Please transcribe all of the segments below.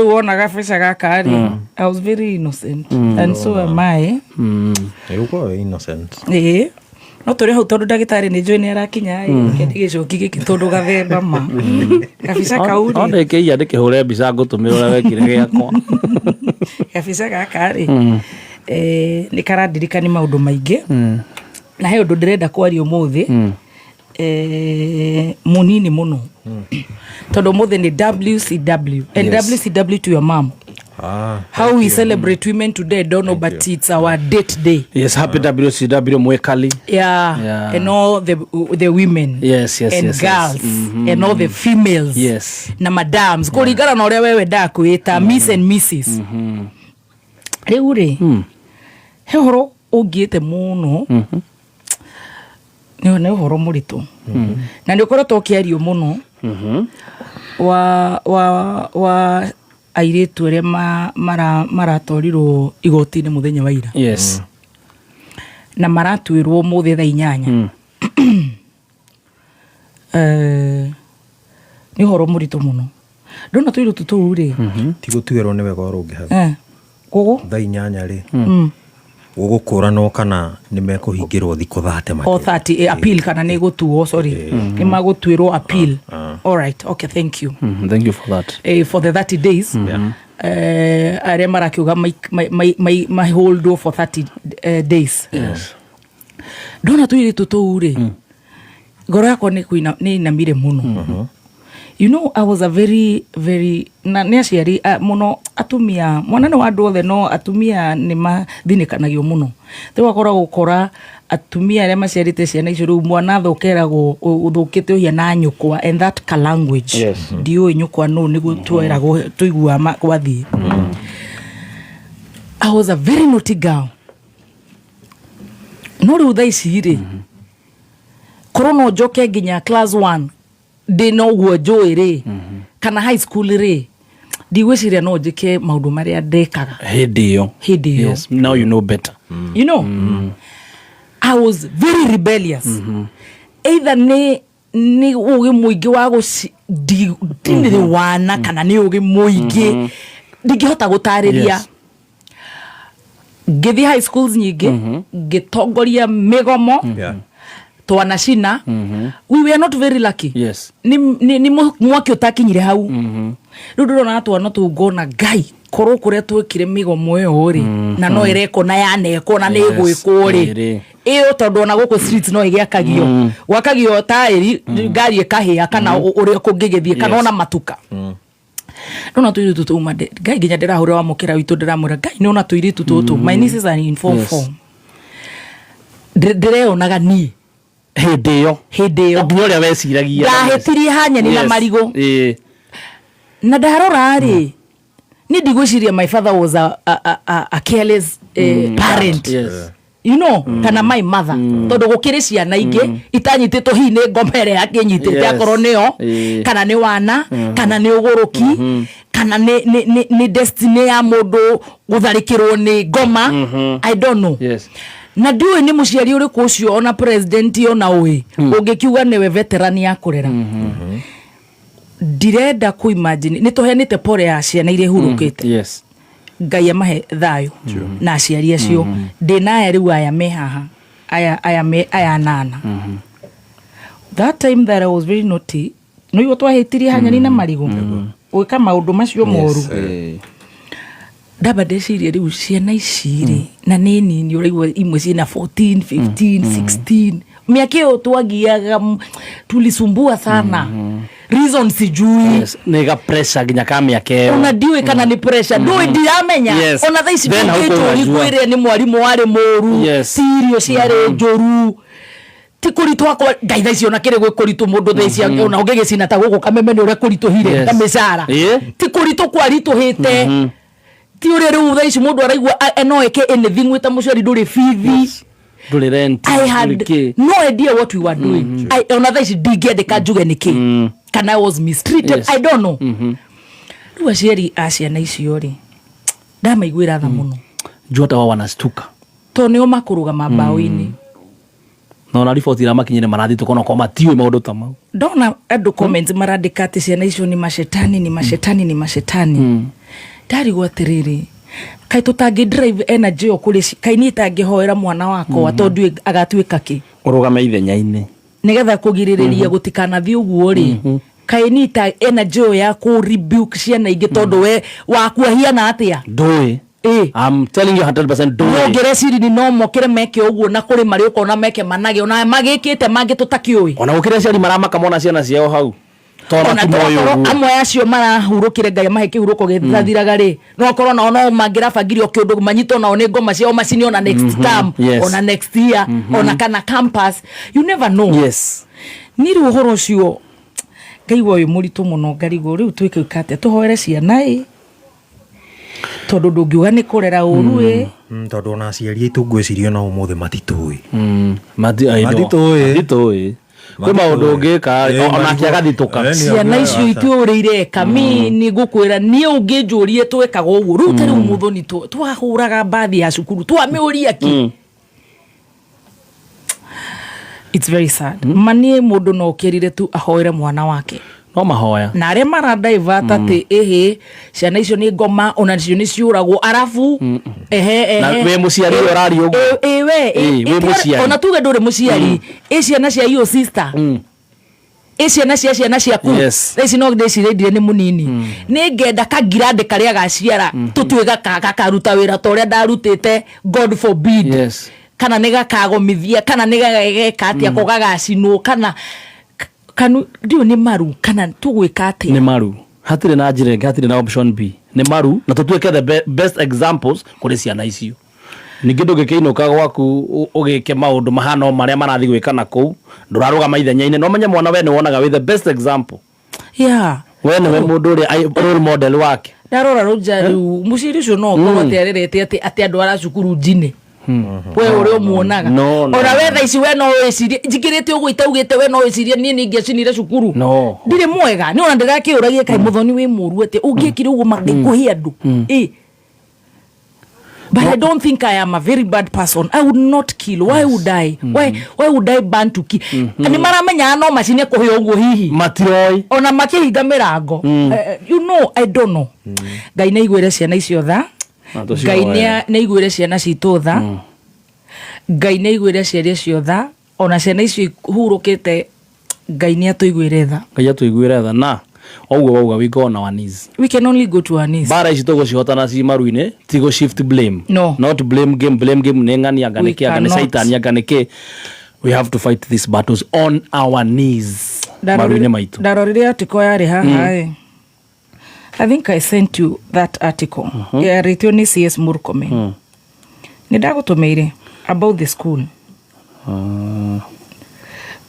Rĩu wona gabica gaka rĩ, I was very innocent and so am I. Nĩ gũkorwo innocent. Ĩĩ, no tũrĩ hau tondũ ndagĩtarĩ nĩ njũĩ nĩ arakinya ĩ, reke ndigĩcoki gĩkĩ tondũ gathemba ma gabica kau No rĩ. ndĩkĩia ndĩkĩhũre mbica ngũtũmĩra ũrĩa wekire gĩakwa. Gabica gaka rĩ, nĩ karandirikani maũndũ maingĩ na he ũndũ ndĩrenda kwaria ũmũthĩ mũnini mũno tondũ ũmũthĩ nĩ WCW and WCW to your mom. Ah, how we celebrate women today, I don't know, but it's our date day. Yes, happy WCW, mwekali. And all the women and girls and all the females na madams kũringana na ũrĩa we wendaga kwĩta, miss and mrs. Rĩu rĩ, he ũhoro ũngiĩte mũno, nĩ ũhoro mũritũ na nĩ ũkoretwo ũkĩario mũno wa airĩtu arĩa maratwarirwo igoti-inĩ mũthenya wa ira na maratuĩrwo mũthĩ thaa 8. Nĩ ũhoro mũritũ mũno ndona tũirĩtu tũu rĩ. Ti gũtuĩrwo nĩ wega ũrũngĩ hau. Koguo Thaa 8 rĩ, gũgũkũranwo kana nĩ mekũhingĩrwo thikũ 30. O 30, appeal kana nĩ gũtuo, sorry, nĩ magũtuĩrwo appeal. All right, okay, thank you. Thank you for that. For the 30 days, arĩa marakiuga maholdwo for 30 days. Ndona tũirĩtu tũu rĩ, ngoro yakwa nĩ inamire mũno. I was a very very na nĩ aciari mũno atumia, mwana nĩ wa andũ othe, no atumia nĩ mathinĩkanagio mũno. Rĩu akora gũkora atumia arĩa maciarĩte ciana icio, rĩu mwana thũkeragwo ũthũkĩte ũhiana nyũkwa, and that ka language. Ndiũĩ nyũkwa nũ nĩguo tweragwo tũiguaga gwathiĩ. I was a very naughty girl, no rĩu thaa ici rĩ, korwo no njoke nginya class 1 ndĩ na ũguo njũĩ rĩ, kana high school rĩ, ndigwĩciria no njĩke maũndũ marĩa ndekaga hĩndĩ ĩyo. Hĩndĩ ĩyo. Yes, now you know better. I was very rebellious. Either nĩ ũgĩ mũingĩ wa gũci ndinĩrĩ wana kana nĩ ũgĩ mũingĩ ndingĩhota gũtarĩria. Ngĩthiĩ high schools nyingĩ, ngĩtongoria mĩgomo twanacina. We were not very lucky. Nĩ mwaki ũtakinyire hau. Rĩu ndĩrona twana tũu ngona Ngai korwo kũrĩa twekire mĩgomo ĩyo rĩ, na no ĩrekwo na yanekwo na nĩ ĩgwĩkwo rĩ. Ĩrĩ. Ĩyo tondũ ona gũkũ streets no ĩgĩakagio, gwakagio taĩri ngari ĩkahĩa kana ũrĩa kũngĩgĩthiĩ kana ona matuka. Ndona tũirĩtu tũu Ngai nginya ndĩrahũra wa mũkĩra witũ, ndĩramwĩra Ngai nĩ ona tũirĩtu tũtũ, my nieces are in form 4. Ndĩreyonaga niĩ hĩndĩ ĩyo. Hĩndĩ ĩyo. O nginya ũrĩa weciragia. Ndahĩtirie hanyeni na marigũ. Na ndarora rĩ, niĩ ndigwĩciria my father was a careless parent kana my mother, tondũ gũkĩrĩ ciana ingĩ itanyitĩtwo hihi nĩ ngoma ĩrĩa yakĩnyitĩte, akorwo nĩyo kana nĩ wana kana nĩ ũgũrũki kana nĩ destiny ya mũndũ gũtharĩkĩrwo nĩ ngoma, I don't know. Na ndiũĩ nĩ mũciari ũrĩkũ ũcio, ona president ona ũĩ ũngĩkiuga nĩwe veteran ya kũrera. Ndirenda kũ imagine nĩ tũheanĩte pore ya ciana iria ihurũkĩte. Ngai amahe thayũ na aciari acio. Ndĩna aya rĩu, aya me haha, aya me aya anana. That time that I was very naughty, nĩguo twahĩtirie hanyani na marigũ gwĩka maũndũ macio moru. Ndamba ndeciria rĩu ciana ici rĩ, na nĩ nini, ũraigua imwe ciĩna 14, 15, 16, mĩaka ĩyo twagiaga tulisumbua sana, reason sijui. Yes, nĩ ga pressure nginya ka mĩaka ĩyo. Ona ndiũĩ kana nĩ pressure, ndũĩ, ndiramenya. Ona thaa ici Then hau ndũngĩtũri kũrajua. kwĩrĩa nĩ mwarimũ warĩ mũru, ti irio ciarĩ njũru, ti kũritũ akwa Ngai. Thaa ici ona kĩrĩ gwĩ kũritũ mũndũ thaa ici ona ũngĩgĩcina ta gũkũ Kameme nĩ ũrĩa kũritũhire na mĩcara. Ti kũritũ kwaritũhĩte, ti ũrĩa rĩu thaa ici mũndũ araigua no eke anything wĩ ta mũciari, ndũrĩ bithi, ndũrĩ rent, I had ndũrĩ kĩ. no idea what we were doing. Ona thaa ici ndingĩandĩka njuge nĩkĩ kana I was mistreated. I don't know. Rĩu aciari a ciana icio rĩ, ndamaiguĩra tha mũno. Juu hata wao wanastuka. Tondũ nĩo makũrũgama mbaũ-inĩ. Na ona riboti iramakinyire marathitũka onokorwo matiũĩ maũndũ ta mau. Ndona andũ comments marandĩka atĩ ciana icio nĩ macetani, nĩ macetani, nĩ macetani. Ndarigwo atĩrĩrĩ, kaĩ tũtangĩ drive energy ĩyo kũrĩ kaĩ niĩ itangĩhoera mwana wakwa tondũ agatuĩka kĩ? Ũrũgame ithenya-inĩ. Nĩgetha kũgirĩrĩria gũtikanathiĩ ũguo rĩ, kaĩ niĩ ta energy ĩyo ya kũ rebuke ciana ingĩ, tondũ we waku ahiana atĩa? Ndũĩ. Ĩ. I'm telling you 100% ndũĩ. Ũngĩreciri no mokĩre meke ũguo, na kũrĩ marĩ ũkona meke manage ona magĩkĩte mangĩ tũtakĩũĩ. Ona gũkĩrĩ aciari maramaka mona ciana ciao hau tondũ Ona ti moĩ tokorwo ũguo. Amwe acio marahurũkire, Ngai amahe kĩhurũko gĩtathiraga rĩ, no korwo nao no mangĩrabangire o kĩũndũ manyitwo nao nĩ ngoma ciao macini ona next term, ona next year, ona kana campus, you never know. Niĩ rĩu ũhoro ũcio ngaigua wĩ mũritũ mũno, ngarigwo rĩu twĩke atĩa, tũhoere ciana ĩ, tondũ ndũngiuga nĩ kũrera ũru ĩ. Tondũ ona aciari aitũ ngwĩciria ona ũmũthĩ matitũĩ. I know. Matitũĩ. Matitũĩ kwĩ maũndũ ũngĩka onake agathitũka. Ciana icio itiũĩ ũrĩa ireka. Mi nĩ ngũkwĩra, niĩ ũngĩnjũrie twekaga ũguo rĩu ta rĩu mũthoni twahũraga mbathi ya cukuru twamĩũria ki. It's very sad. Ma niĩ mũndũ no ũkĩrire tu ahoere mwana wake. No mahoya. Na arĩa maradivert atĩ ĩhĩ ciana icio nĩ ngoma, ona cio nĩ ciũragwo, arabu ehe. Na Ehe. wĩ mũciari ũyũ ũraria ũguo. Ĩ we. Ĩ, wĩ mũciari. Ona tuge ndũrĩ mũciari, ĩ ciana cia your sister, ĩ ciana cia ciana ciaku. Thaa ici no ndĩcirie ndire nĩ mũnini, nĩ ngenda kangirandĩ karĩa gaciara tũtue gakaruta wĩra ta ũrĩa ndarutĩte, God forbid, kana nĩ gakagomithia, kana nĩ gageka atĩa, ko gagacinwo, kana kanu ndiũ nĩ maru, kana tũgwĩka atĩa? Nĩ maru, hatirĩ na njĩra ĩngĩ, hatirĩ na option B, nĩ maru na tũtuĩke the best examples kũrĩ ciana icio. Ningĩ ndũngĩkĩinũka gwaku ũgĩke maũndũ mahana o marĩa marathiĩ gwĩka na kũu, ndũrarũgama ithenya-inĩ. No menye mwana we nĩ wonaga wĩ the best example. We nĩwe mũndũ ũrĩa role model wake. Ndarora rũnja rĩu mũciari ũcio no ũkorwo atĩ arerete atĩ andũ ara cukuru njine we ũrĩa ũmuonaga. No, Ona we thaa ici we no wĩcirie njikĩrĩte ũguo itaugĩte, we no wĩcirie niĩ nĩ ingĩacinire cukuru. No. Ndirĩ mwega nĩ ona ndĩrakĩũragia kaĩ mũthoni wĩ mũru atĩ ũngĩkire ũguo mangĩkũhe andũ ĩ. But I don't think I am a very bad person. I would not kill. Why would I? Why would I ban to kill? Nĩ maramenyaga no macine kũhĩa ũguo hihi. Matiroi. Ona makĩhinga mĩrango. I don't know. Ngai nĩ aiguĩre ciana icio tha. Na tũcihoere. Ngai nĩ aiguĩre ciana citũ tha. Ngai nĩ aiguĩre aciari acio tha. Ona ciana icio ihurũkĩte, Ngai nĩ atũiguĩre tha. Ngai atũiguĩre tha, na ũguo wauga, we go on our knees. We can only go to our knees. Mbara ici tũgũcihotana ci maru-inĩ, ti gũ shift blame. No. Not blame game. Blame game nĩ ng'ani, anga We nĩ kĩ, anga nĩ cannot. Caitani, anga nĩ kĩ. We have to fight these battles on our knees, maru-inĩ maitũ. Ndarorire article yarĩ haha ĩ. I think I sent you that article. Yarĩtio nĩ CS Murkomen. Nĩ ndagũtũmĩire about the school.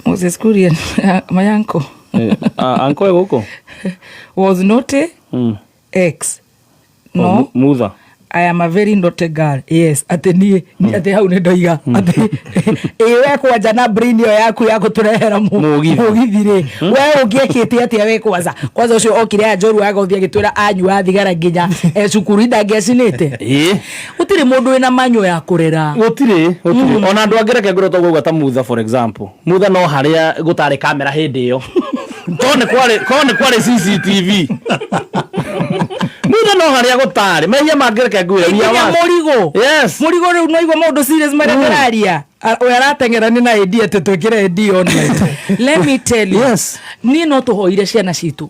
Moses Kuria, my uncle, Anko e gũkũ. Was naughty ex. No, Mutha. I am a very naughty girl. Yes, atĩ niĩ atĩ hau nĩ ndoiga atĩ ĩ we kwanja na brain ĩyo yaku ya gũtũrehera Mũgithi. Mũgithi rĩ, we ũngĩekĩte atĩa we kwanza kwanza ũcio okire aya njoru agothi agĩtwĩra anyua thigara nginya e cukuru ndangĩacinĩte. Gũtirĩ mũndũ wĩna manyo ya kũrera. Gũtirĩ ona andũ angĩ, reke ngũrwo tũguo ta Mutha, for example. Mutha no harĩa gũtarĩ kamera hĩndĩ ĩyo, korwo nĩ kwarĩ CCTV, Mutha no harĩa gũtarĩ mehia mangĩ, reke ngwĩre, we are Nginya worse. Mũrigo. Mũrigo rĩu no igua maũndũ serious marĩa ndĩraria. We arateng'era nĩ na AD atĩ twĩkĩre AD online. Let me tell you, niĩ no tũhoire ciana citũ.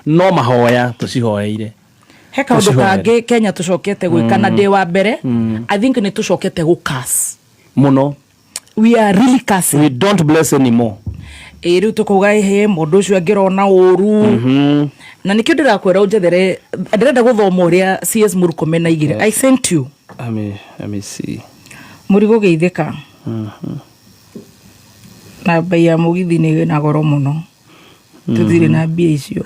No mahoya tũcihoeire. He kaũndũ Tũcihoere. kangĩ Kenya tũcokete gwĩka na ndĩ wa mbere, I think nĩ tũcokete gũcurse. Mũno. We are really cursing. We don't bless anymore. Ĩ rĩu tũkauga ĩhĩ mũndũ ũcio angĩrona ũru, na nĩkĩo ndĩrakwĩra ũnjethere, ndĩrenda gũthoma ũrĩa CS Murkomen aigire. I sent you. Let me see. Mũrigo geithĩka na mbei ya mũgithi nĩ na goro mũno, tũtirĩ na mbia icio.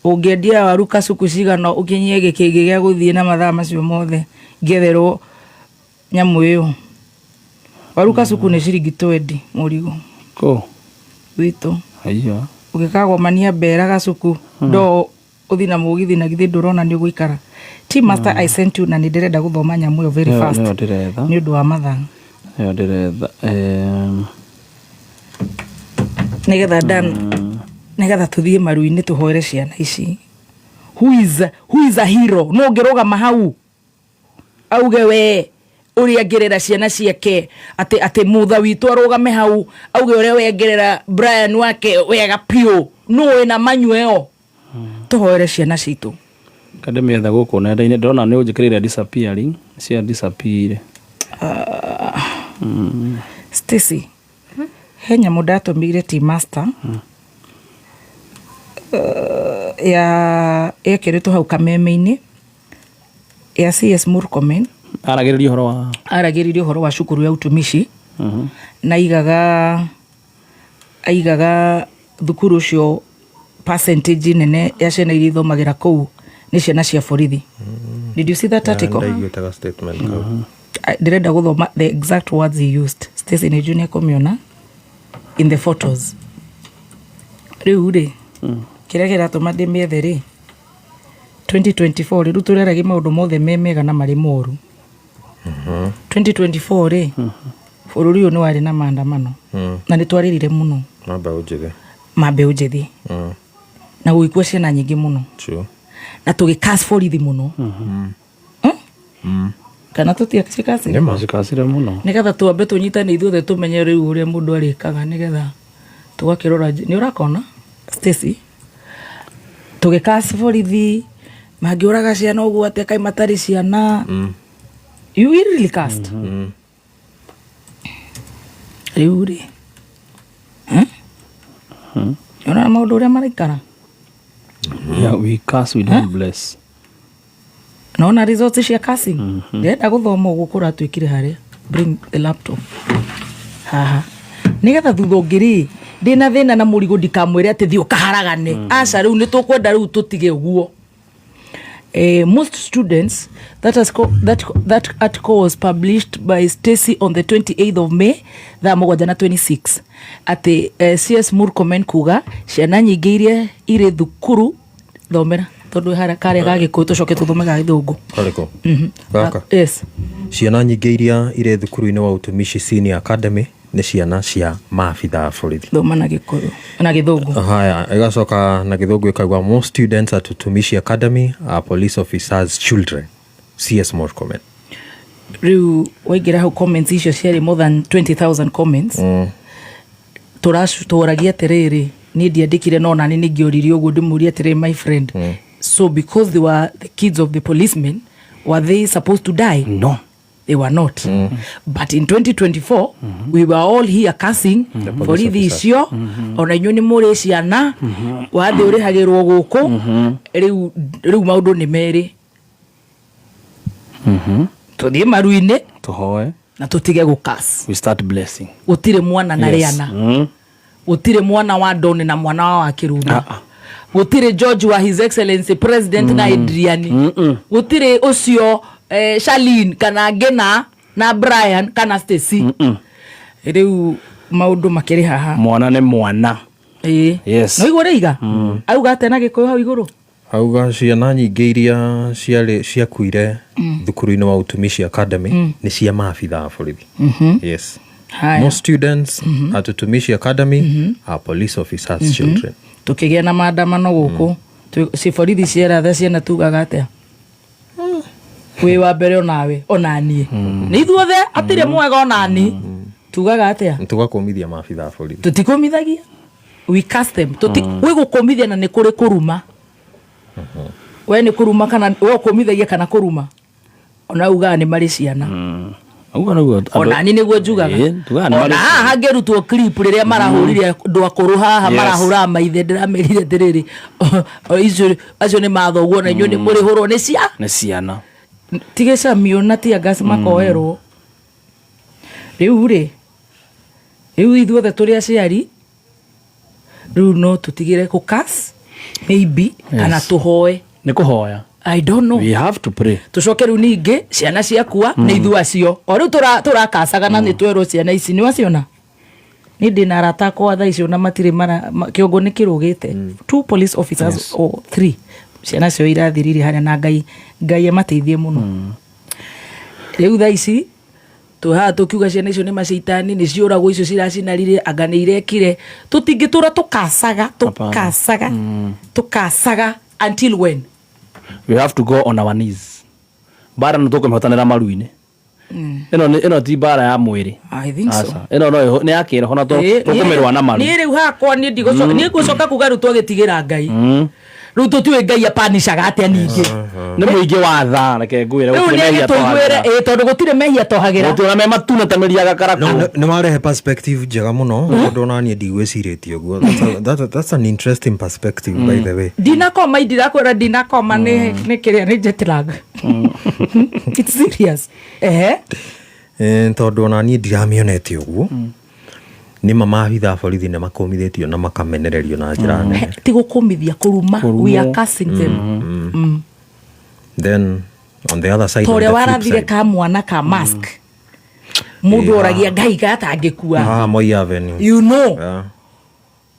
Ũngĩendia waru kacuku cigana ũkinyie gĩkĩngĩ gĩa gũthiĩ na mathaa macio mothe ngĩetherwo nyamũ ĩyo? Waru kacuku nĩ ciringi 20 mũrigo. Kũ? Gwitũ. Aiyo. Ũgĩkagomania mbera gacuku ndo ũthi na mũgithi, na githĩ ndũrona nĩ ũgũikara? Team Master, I sent you na nĩ ndĩrenda gũthoma nyamũ ĩyo very fast Nĩyo ndĩretha. Nĩ ũndũ wa mathaa. Nĩyo ndĩretha. Nĩgetha dan nĩgetha tũthiĩ maru-inĩ tũhoere ciana ici. Who is a hero? No ũngĩrũgama hau auge we ũrĩa angĩrera ciana ciake, atĩ mutha witũ arũgame hau auge ũrĩa we angĩrera Brian wake wega piũ, nũ wĩna manyu ĩyo? Tũhoere ciana citũ. Kandĩmĩetha gũkũ nenda-inĩ, ndĩrona nĩ ũnjĩkĩrĩire disappearing cia disappear. Stacy, he nyamũ ndatũmĩire Team Master ya ĩkĩrĩtwo hau kameme-inĩ ya CS Murkomen. Aragĩrĩria ũhoro wa Aragĩrĩria ũhoro wa cukuru ya utumishi na aigaga thukuru ũcio percentage nene ya ciana iria ithomagĩra kũu nĩ ciana cia borithi. Did you see that article? Ndaiguĩte ga statement kau. Ndĩrenda gũthoma the exact words he used. Stacy nĩ junior kũmĩona in the photos. Rĩu rĩ, kĩrĩa kĩratũma ndĩmĩethe rĩ, 2024 rĩ, rĩu tũreragia maũndũ mothe me mega na marĩ moru. 2024 rĩ, bũrũri ũyũ nĩ warĩ na maandamano na nĩ twarĩrire mũno. Ma mbeũ njĩthĩ. Ma mbeũ njĩthĩ na gũgĩkua ciana nyingĩ mũno. True. Na tũgĩkas borithi mũno. Kana tũtiacikacire? Nĩma. Cikacire mũno. Nĩgetha twambe tũnyitane ithuothe, tũmenye rĩu ũrĩa mũndũ arĩkaga, nĩgetha tũgakĩrora. Nĩ ũrakona, Stacy, tũgĩkas borithi mangĩũraga ciana ũguo atĩa, kaĩ matarĩ ciana? You really cast. Rĩu rĩ, ũrona maũndũ ũrĩa maraikara. Yeah, we curse, we don't bless. Naona results cia cursing. Ndĩrenda gũthoma ũguo kũratuĩkire harĩa. Bring the laptop haha, nĩgetha thutha ũngĩ rĩ, ndĩna thĩna na mũrigo, ndikamwĩre atĩ thiĩ ũkaharagane. Aca, rĩu nĩ tũkwenda rĩu tũtige ũguo. Most students that, has co that, that article was published by Stacy on the 28th of May thaa 7 na 26, atĩ CS Murkomen kuga ciana nyingĩ iria irĩ thukuru. Thomera tondũ harĩa karĩa ga Gĩkũyũ, tũcoke tũthome ga Gĩthũngũ. Karĩkũ gaka? Yes. Ciana nyingĩ iria irĩ thukuru-inĩ wa Utumishi Senior Academy nĩ ciana cia maabitha a borithi. Thoma na Gĩkũyũ na Gĩthũngũ. Haya, ĩgacoka na Gĩthũngũ ĩkauga, "Most students at Utumishi Academy are police officers' children, CS Murkomen." Rĩu waingĩra hau, comments icio ciarĩ more than 20,000 comments. Tũragia atĩrĩrĩ, niĩ ndiandĩkire, no nani nĩ ngĩoririe ũguo, ndĩmũrie atĩrĩrĩ, my friend, so because they were the kids of the policemen, were they supposed to die? No. They were not. But in 2024 we were all here cursing borithi icio. Ona inyuĩ nĩ mũrĩ ciana, wathĩ ũrĩhagĩrwo gũkũ. Rĩu maũndũ nĩ merĩ: tũthiĩ maru-inĩ tũhoe na tũtige gũkas. We start blessing. Gũtirĩ mwana na rĩana. Gũtirĩ mwana wa Don na mwana wa Wakĩrunda. Ah, ah. Gũtirĩ George wa His Excellency President na Adrian. Gũtirĩ ũcio Charlene kana Ngena na Brian kana Stacy. Rĩu maũndũ makĩrĩ haha. Mwana nĩ mwana. Ĩĩ. Yes. No igũrũ rĩiga auga atĩa na Gĩkũyũ hau igũrũ? Auga ciana nyingĩ iria ciarĩ ciakuire thukuru-inĩ wa Utumishi Academy nĩ cia maabitha a borithi. Yes. Haya. "Most students at Utumishi Academy are police officers' children." Tukĩgĩa na maandamano gũkũ. Ci borithi cieratha ciana, tugaga atĩa? Wĩ wa mbere onawe, onaniĩ nĩ ithuothe, atirĩ mwega onani. Tugaga atĩa? Tũgakũmithia maabitha a borithi. Tũtikũmithagia, we curse them. Tuti gwĩ gũkũmithia na nĩ kũrĩ kũruma. We nĩ kũruma kana we ũkũmithagia kana kũruma? Ona ugaga nĩ marĩ ciana. Ũguo nĩguo Onani nĩguo njugaga. Ĩĩ, tugaga nĩ Ona marĩ haha hangĩrutwo clip rĩrĩa marahũrire andũ akũrũ haha, marahũraga maithe, ndĩramerire atĩrĩrĩ, o icio acio nĩ mathoguo na inyuĩ nĩ mũrĩhũrwo nĩ cia nĩ ciana. Tigĩcamio na teargas makoerwo. Rĩu rĩ, rĩu ithuothe tũrĩ aciari, rĩu no tũtigĩre kũkas maybe kana tũhoe. Nĩ kũhoya. I don't know. We have to pray. Tũcoke rĩu ningĩ ciana ciakua nĩ ithuĩ acio o rĩu tũrakacaga na nĩ twerwo ciana ici nĩ waciona. Nĩ ndĩ na arata akwa thaa icio na matirĩ mara kĩongo nĩ kĩrũgĩte, two police officers or three, ciana cio irathirire harĩa, na Ngai, Ngai amateithie mũno. Rĩu thaa ici Twĩ haha tũkiuga ciana icio nĩ macaitani, nĩ ciũragwo, icio ciracinarire, anga nĩ irekire. Tũtingĩtũra tũkacaga, tũkacaga, tũkacaga until when? We have to go on our knees. Mbara nĩ tũkũmĩhotanĩra maru-inĩ. Ĩno ĩno ti mbara ya mwĩrĩ. I think so. Aca. Ĩno no nĩ ya kĩroho na tũkũmĩrũa na maru. Niĩ rĩu hakwa niĩ ndigũcoka, niĩ ngũcoka kuga rĩu twagĩtigĩra Ngai. Rĩu tũtiũĩ Ngai apanishaga atĩa ningĩ. Nĩ mũingĩ wa tha, reke ngwĩre. Rĩu gũtirĩ nĩ mehia agĩtũiguĩre tohagĩra. Ĩ, tondũ gũtirĩ mehia tohagĩra. Gũtirĩ ona me matune ta mĩri ya gakarakũ. Nĩ warehe perspective njega mũno, tondũ ona niĩ ndigwĩcirĩtie ũguo. That's an interesting perspective, by the way. Ndinakoma, indirakwĩra ndinakoma nĩ kĩrĩa nĩ jet lag. It's serious, ehe. Tondũ ona niĩ ndiramĩonete ũguo. Nĩ ma maabitha a borithi nĩ makũmithĩtio na makamenererio na njĩra nene. Ti gũkũmithia, kũruma. We are cursing them. Then on the other side, Ta on ũrĩa the flip warathire side, ka mwana ka mask, mũndũ oragia Ngai gatangĩkua. Ah, Moi Avenue. You know.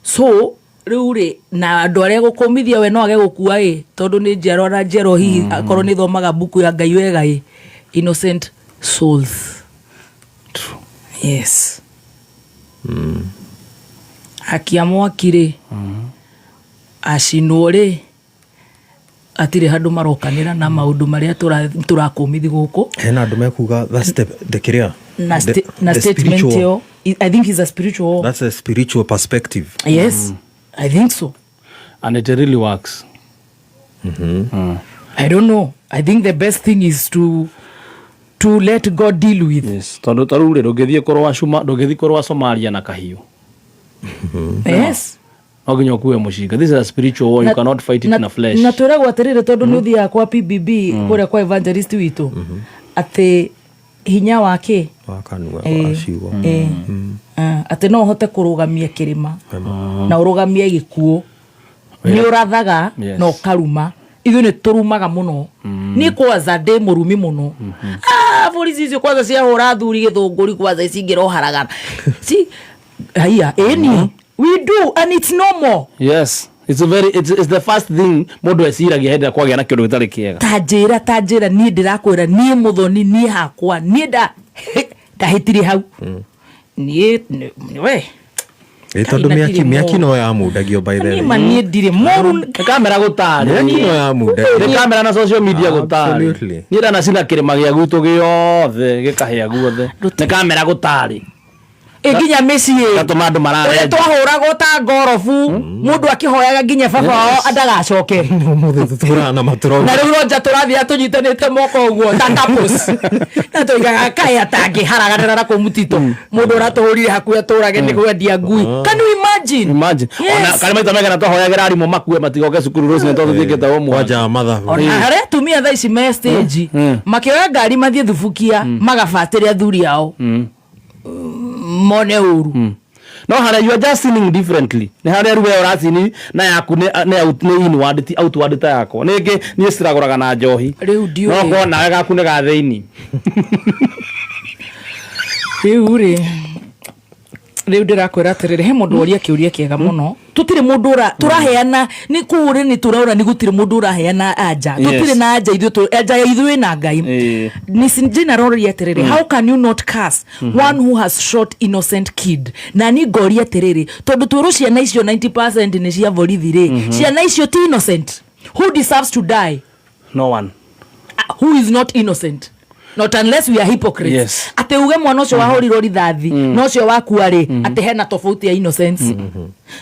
So rĩu rĩ, na andũ arĩa gũkũmithia, we no age gũkua ĩ, tondũ nĩ njiarwa na njiarwa, hihi akorwo nĩ thomaga mbuku ya Ngai wega ĩ, innocent souls. Yes, akia mwaki rĩ, acinwo rĩ, hatirĩ handũ marokanĩra na maũndũ marĩa tũrakũmithi gũkũ. Hena andũ mekuga that's the kĩrĩa Na, na the statement spiritual- ĩyo, I think is a spiritual. That's a spiritual perspective. Yes, I think so. And it really works. I don't know. I think the best thing is to let God deal with. Yes, tondũ ta rĩu rĩ, ndũngĩthiĩ kũrũa cuma, ndũngĩthiĩ kũrũa Somalia na kahiũ. No nginya ũkue mũcinga. This is a spiritual war, you cannot fight it na flesh. Na twĩragwo atĩrĩrĩ, tondũ nĩ ũthiaga kwa PBB kũrĩa kwa evangelist witũ, atĩ hinya wa kĩ? Wa kanua, wa ciugo. Ah, atĩ no ũhote kũrũgamia kĩrĩma na ũrũgamie gĩkuũ, nĩ ũrathaga na ũkaruma. Ithuĩ nĩ tũrumaga mũno. Niĩ kwanza ndĩ mũrumi mũno. Ah, borici icio kwanza ciahũra athuri gĩthũngũri, kwanza cingĩroharagana ci haiya. Ĩni, we do, and it's normal. Yes, it's a very it's the first thing mũndũ eciragia hĩndĩ ĩrĩa kwagĩa na kĩndũ gĩtarĩ kĩega. Ta njĩra, niĩ ndĩrakwĩra, niĩ mũthoni, niĩ hakwa, niĩ ndahĩtire hau niĩ we. Ĩ, tondũ Kai, na mĩaki ndirĩ mĩaki mũru. no yamundagio, by the Niĩ way. ma niĩ ndirĩ mũru. Nĩ kamera gũtarĩ. Mĩaki no yamundagio. Nĩ kamera na social media gũtarĩ. Absolutely. Niĩ ndanacina kĩrĩma gĩa gwitũ gĩothe, gĩkahĩa guothe. Nĩ kamera gũtarĩ. Ĩ, nginya mĩciĩ Gatũma andũ ũrĩa mararenja. twahũragwo ta ngorobu, mũndũ akĩhoyaga nginya baba wao ndagacoke. Ũmũthĩ tũtũraga na matũrauga. Na rĩu ronja tũrathiĩ tũnyitanĩte moko ũguo ta couples, na tũigaga kaĩ atangĩharaganĩra na kũu mũtitũ, mũndũ ũratũhũrire hakuhĩ atũrage nĩ kwendia ngui. Can you imagine? Imagine. Yes. Ona karĩ maita maigana twahoyagĩra arimũ makue matigoke cukuru rũcinĩ tondũ tũthiĩkĩte ũmwe. Kwanja mathabu. Ona harĩa atumia thaa ici me stage makĩoya ngari mathiĩ thubukia, magabatĩre athuri ao mone ũru. No harĩa you are just sinning differently, nĩ harĩa rĩu we ũracini na yaku nĩ inward, ti outward ta yakwa. Nĩngĩ niĩ ciragũraga na njohi. Rĩu ndiũĩ. No korwo nawe gaku nĩ ga thĩinĩ. Rĩu rĩ, rĩu ndĩrakwĩra atĩrĩrĩ, he mũndũ woria kĩũria kĩega mũno. Tũtirĩ mũndũ ũra tũraheana nĩ kũũrĩ nĩ tũraũra nĩ gũtirĩ mũndũ ũraheana anja. Tũtirĩ na anja ithuĩ, anja ya ithuĩ na Ngai. Nĩ Jane aroria atĩrĩrĩ, "How can you not curse one who has shot innocent kid?" Na ni ngoria atĩrĩrĩ, tondũ twĩrwo ciana icio 90% nĩ cia borithi rĩ, ciana icio ti innocent? Who deserves to die? No one. Who is not innocent? Not unless we are hypocrites. Atĩ uge mwana ũcio wahũrirwo rithathi na ũcio wakua rĩ, atĩ hena tofauti ya innocence?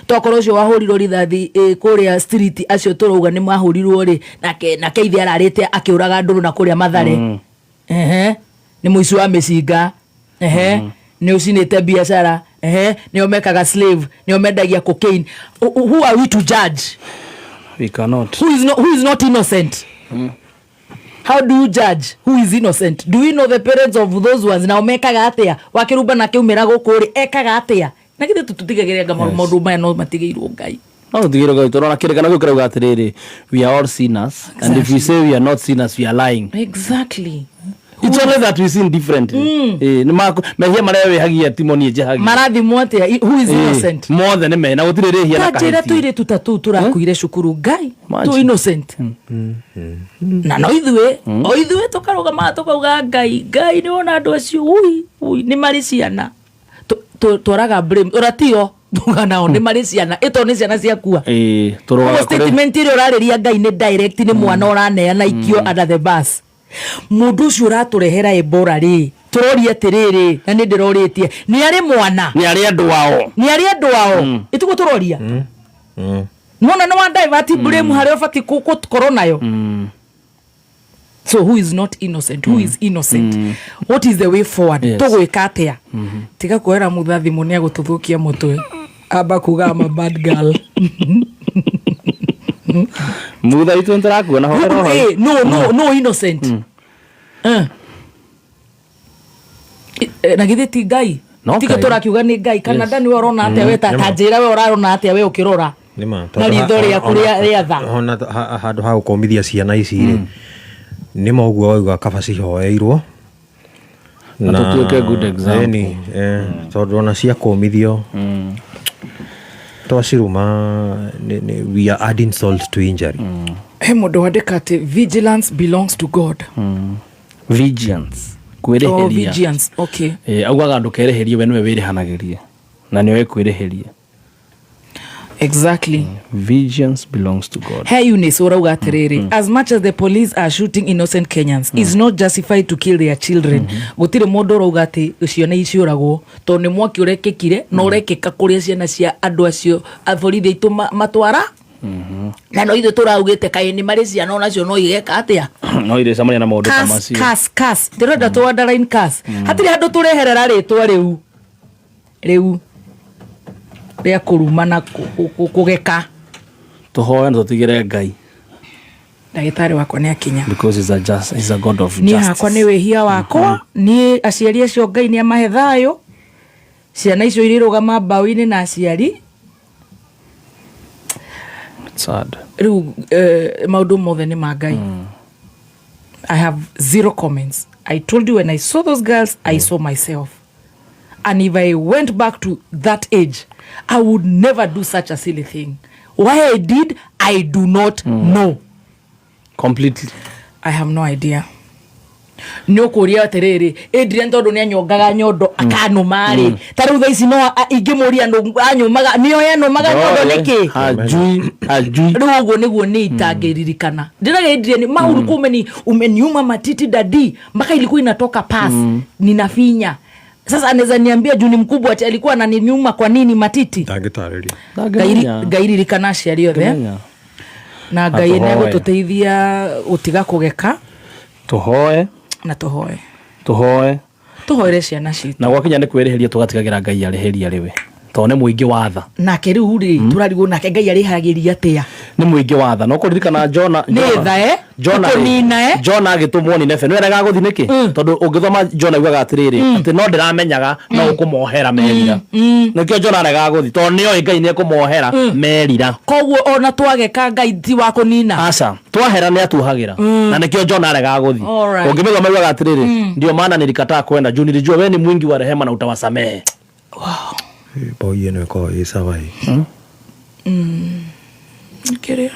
Tokorwo ũcio wahũrirwo rithathi kũrĩa street, acio tũrauga nĩ mahũrirwo rĩ, nake ithe ararĩte akĩũraga ndũrũ na kũrĩa Mathare. Ehe, nĩ mũici wa mĩcinga, ehe, nĩ ũcinĩte biacara, ehe, nĩo mekaga slave, nĩo mendagia cocaine. Who are we to judge? We cannot. Who is not innocent? How do you judge who is innocent? Do we know the parents of those ones? Nao mekaga atia? Wakĩrumba na kĩumĩra gũkũ rĩ, ekaga atia? Na githĩ tũtigagĩrĩra nga maũndũ maya no matigĩirwo Ngai? No tũtigĩrwo Ngai, tũrona kĩrĩkano kĩu kĩrauga atĩrĩrĩ, we are all sinners, and if we say we are not sinners, we are lying. Exactly. It's only that we sin differently. Nĩ mehia marĩa wĩhagia timo niĩ njehagia. Marathimwo atĩa? Who is innocent? Mothe nĩ mena, gũtirĩ rĩhia na Ta njĩra, kahĩtia. tũirĩtu ta tũu tũrakuire cukuru, Ngai, Imagine. tũ innocent, na no ithuĩ, o ithuĩ tũkarũgama tũkauga, "Ngai, Ngai, nĩ wona andũ acio, ui ui, nĩ marĩ ciana." Twaraga blame ũratio tuga nao nĩ marĩ ciana, ĩto nĩ ciana ciakua. Tũrũgaga Koguo kũrĩ statement ĩrĩa ũrarĩria Ngai nĩ direct, nĩ mwana ũraneana ikio under the bus. Mũndũ ũcio ũratũrehera Ebola rĩ, tũroria atĩrĩrĩ, na nĩ ndĩrorĩtie, nĩ arĩ mwana? Nĩ arĩ andũ ao? Nĩ arĩ andũ ao? Ĩtiguo tũroria? Nona nĩ wa divert blame harĩa ũbatiĩ gũkorwo nayo. So who is not innocent? Who is innocent? What is the way forward? Tũgwĩka atĩa? Tiga kuoera mũtha thimũ, nĩ agũtũthũkia mũtwe, amba kuga I'm a bad girl. Mutha itũ nĩtũrakuona horo horo. No, no, innocent. Na githĩ ti Ngai? No Tiga Ngai. tũrakiuga nĩ Ngai kana ndani, we ũrona atĩa? We ta njĩra, we ũrarona atĩa we ũkĩrora Nĩma. na ritho rĩaku rĩa tha? Ona handũ ha gũkomithia ciana ici rĩ, nĩma ũguo wauga, kaba cihoeirwo. Na tũtuĩke good example. Ĩni, tondũ ona ciakũmithio twaciruma we are adding salt to injury. He mũndũ wandĩka atĩ vigilance belongs to God. Vigilance. Oh, Kwĩrĩhĩria. Vigilance, okay. Augaga ndũkerĩhĩrie, we nĩwe wĩrĩhanagĩria na nĩwe kwĩrĩhĩria. Vigilance belongs to God. Hey, Eunice ũrauga atĩrĩrĩ, as much as the police are shooting innocent Kenyans, is not justified to kill their children. Gũtirĩ mũndũ ũrauga atĩ ciana iciũragwo, tondũ nĩ mwaki ũrekĩkire na ũrekĩka kũrĩa ciana cia andũ acio aborithi aitũ matwara, na no ithuĩ tũraugĩte kaĩ nĩ marĩ ciana onacio no igeka atĩa? No irĩcemania na maũndũ ta Curse, macio. Curse, curse. Ndĩrenda tũ underline curse. Hatirĩ handũ tũreherera rĩtwa rĩu rĩu rĩa kũruma na kũgeka. Tũhoe na tũtigĩre Ngai. Ndagĩtarĩ wakwa nĩ akinya. Because he's a God of Niĩ justice. hakwa nĩ wĩhia wakwa. Niĩ aciari acio, Ngai nĩ amahe thayũ. Ciana icio irĩrũgama mbaũ-inĩ na aciari. It's sad. Rĩu maũndũ mothe nĩ ma Ngai. I have zero comments. I told you, when I saw those girls, I saw myself, and if I went back to that age, I would never do such a silly thing. Why I did, I do not know. Completely. I have no idea. Nä å kå ria atä rä rä, Adrian, tondå nä anyongaga nyondo akanåma rä, ta rä u thaa ici no ingä må ria anyåmaga, nä oe anåmaga nyondo nä kä? Hajui, hajui. Rä u å guo nä guo nä itangä ndĩraga. Adrian, ma ulikuwa umeniuma matiti dadi mpaka ilikuwa inatoka pus, ninafinya. Sasa anaweza niambia, juu ni mkubwa, ati alikuwa ananinyuma kwa nini matiti? Ndangĩtarĩria. Ngai ririkana aciari othe. Ndangĩmenya. Na Ngai Na nä tũhoe. egå tå teithia gå tiga kå geka. Tũhoe. Na tũhoe. Tũhoe. Tũhoere ciana citũ. Na gwakinya nĩ kwĩrĩhĩria, tũgatigagĩra Ngai arĩhĩria rĩwe, tondũ nĩ mũingĩ wa tha. Nake rĩu rĩ, tũrarigwo nake Ngai arĩhagĩria atĩa? Nĩ mũingĩ wa tha, no kũririkana Jona. Nĩ tha, eh? Jona rĩ, Kũnina, eh? Jona agĩtũmwo Nineve nĩ werega gũthi nĩkĩ? Tondũ ũngĩthoma Jona augaga atĩrĩrĩ, atĩ no ndĩramenyaga no ũkũmohera merira. Nĩkĩo Jona aregaga gũthi, tondũ nĩoĩ Ngai nĩ ekũmohera merira. Koguo ona twageka, Ngai ti wa kũnina. Aca, twahera nĩ atuhagĩra, na nĩkĩo Jona aregaga gũthi. Ũngĩmĩthoma augaga atĩrĩrĩ, ndio maana nilikataa kwenda juu nilijua we ni mwingi wa rehema na utawasamehe. Mboi ĩno ĩkoragwo ĩ sawa ĩ. Kĩrĩa.